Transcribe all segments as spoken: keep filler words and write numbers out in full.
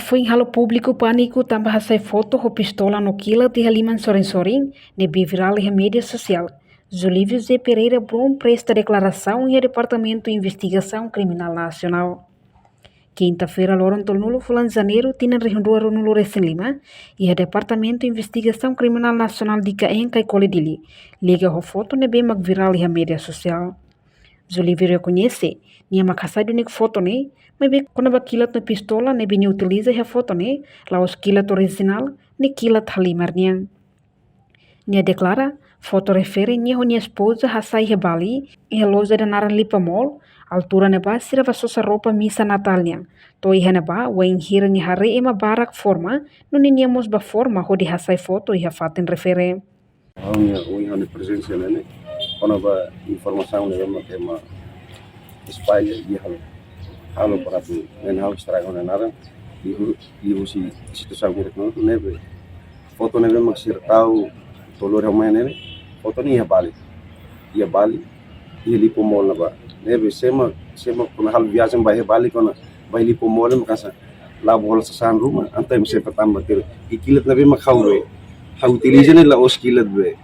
Foin halo públiku pániku tanba hasai foto ho pistola no kilat iha liman sorin-sorin ne'ebé virál iha média sosiál. Zulívio José Pereira Brum presta deklarasaun iha Departamentu Investigasaun Kriminál Nasionál. Kinta-feira, loron tolunulu fulan Janeiru, tinan rihun rua ruanulu resin lima, iha Departamentu Investigasaun Kriminál Nasionál, DIKN, Kaikoli, Dili, liga ho foto ne'ebé mak virál iha média sosiál. Zulívio rekoñese, nia mak hasai duni foto ne'e, maibé kona-ba kilat no pistola ne'ebé nia utiliza iha foto ne'e, la'ós kilat orijinál, ne'e kilat halimar nian. Nia deklara, foto refere nia ho nia espoza hasai iha Bali, iha loja ida naran Lipa Mall, altura ne'ebá sira bá sosa roupa misa Natál nian. To'o iha ne'ebá, wainhira nia haree ema barak forma, nune'e nia mós bá forma hodi hasai foto iha fatin refere. Ha'u-nia, ha'u-nia prezensa ne'e, kona-ba informasaun ne'ebé ema, ema espalla, halo, halo para atu, ne'e halo estraga nia naran, liuhusi situasaun hirak ne'e, ne'ebé foto ne'ebé mak sira tau, tolor ha'u mai ne'e, foto ne'e iha Bali. Iha Bali, iha Lipo Mall ne'ebá. Ne'ebé se ema, se ema kona halo viajen bá iha Bali kona bá iha Lipo Mall mak hanesan la'o bá hola sasán ruma, entaun ema sempre tama tiha. I kilat ne'ebé mak ha'u be, ha'u utiliza ne'e la'ós kilat be.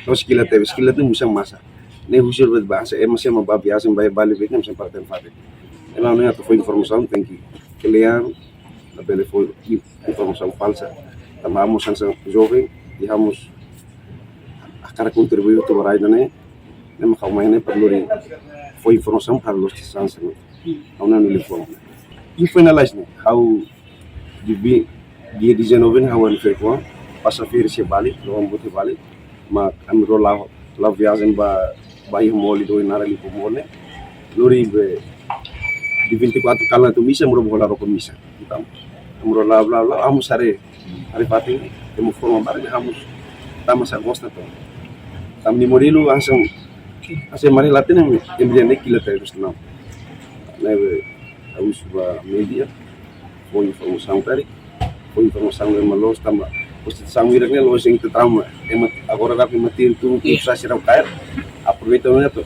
La'ós kilat tebes, kilat ne'e musang masa. Ne'e husi be bá, se ema, se ema bá viajen bá iha Bali be, ne'e sempre tem fade. Ema ne'e atu fó informasaun, tenke kle'an, labele fó i-, informasaun falsa. Tanba ha'u mós hanesan joven, i ha'u mós hakarak kontribui hotu ba rai ida-ne'e, ne'e mak ha'u mai ne'e para lori fó informasaun para lori sansa ne'e. Ha'u-nia liafuan. I finalize ne'e, ha'u di bi-, dia dezanove ne'e ha'u refere kuan, pasa férias iha Bali, loron boot iha Bali, mak ami rua la'o, la'o viajen bá, bá iha mall ida naran Lipo Mall ne'e, lori be, dia vinte e quatro kalan atu misa, ami rua bá hola roupa misa. Entaun, ami rua la'o, la'o, la'o, ha'u mós haree, haree fatin, ema forma barak, ha'u mós tama sa gosta to. Tanba nia modelu hanesan, hanesan mari latin, ema dehan ne'e kilat tebes, ne'e. Ne'ebé, ha'u husu ba média, fó informasaun karik, fó informasaun ne'e mak loos tanba, pois situasaun hirak ne'e loos, ita trauma, ema agora dá para ema tiru tu, ita sira kaer, aproveita ne'e to.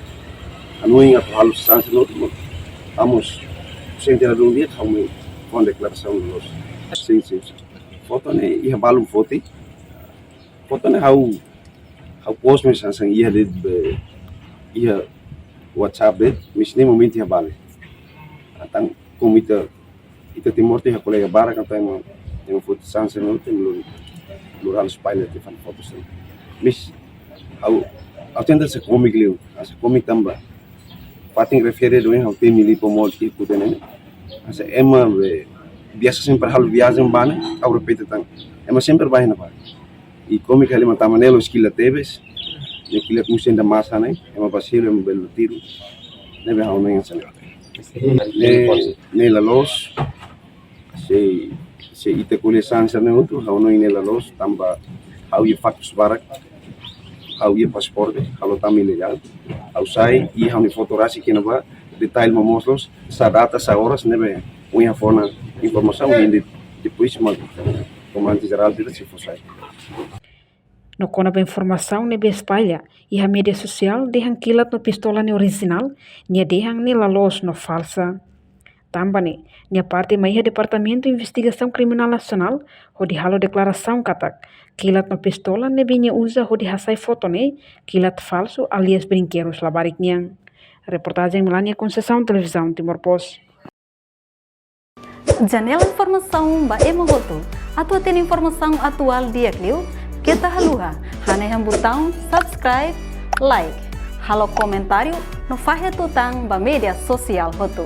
Hanoin atu halo sansa no tu, ha'u mós sente la dun dia, ha'u mai fó deklarasaun loos. Sin, sin, sin. Foto ne'e iha balun foti. Foto ne'e ha'u, ha'u post mensagem iha de'it be, iha WhatsApp de'it, mas ne'e momentu iha Bali. Entaun, komu ita, ita Timor iha kolega barak, entaun ema, ema foti sansa no tem lori, lori halo espalla tiha fali foto sin. Mas, ha'u, ha'u tenta hanesan kómiku liu, hanesan kómiku tanba fatin refere doin ha'u temi Lipo Mall iha Kuta ne'e. Hanesan ema be, biasa sempre halo viajen bá ne'e, ha'u repete tan. Ema sempre bá iha ne'ebá. I kómiku ha'u hanoin tanba ne'e la'ós kilat tebes, ne'e kilat musang ida masa ne'e, ema bá selu, ema bele tiru, ne'ebé ha'u hanoin hanesan ne'e. Ne'e, ne'e la loos, se, se ita ko'alia sansa ne'e hotu, ha'u hanoin ne'e la loos, tanba ha'u iha faktus barak, ha'u iha pasaporte, ha'u la tama ilegál, ha'u sai, i ha'u-nia foto rasik iha ne'ebá, detalle momoos loos, sá data, sá oras, ne'ebé, ohin ha'u fó ona informasaun, i depois mak komandante jerál dehan sei fó sai. No kona-ba informasaun ne'ebé espalla iha média sosiál dehan kilat no pistola ne'e orijinál, nia dehan ne'e la loos no falsa. Tanba ne'e, nia parte mai iha Departamentu Investigasaun Kriminál Nasionál hodi halo deklarasaun katak kilat no pistola ne'ebé nia uza hodi hasai foto ne'e kilat falsu alias brinquedos labarik nian. Reportajen Melania Conceição, Televizaun Timor Post. Janela informasaun ba ema hotu. Atu hatene informasaun atuál di'ak liu, keta haluha hanehan butaun subscribe, like, halo komentáriu no fahe tutan ba média sosiál hotu.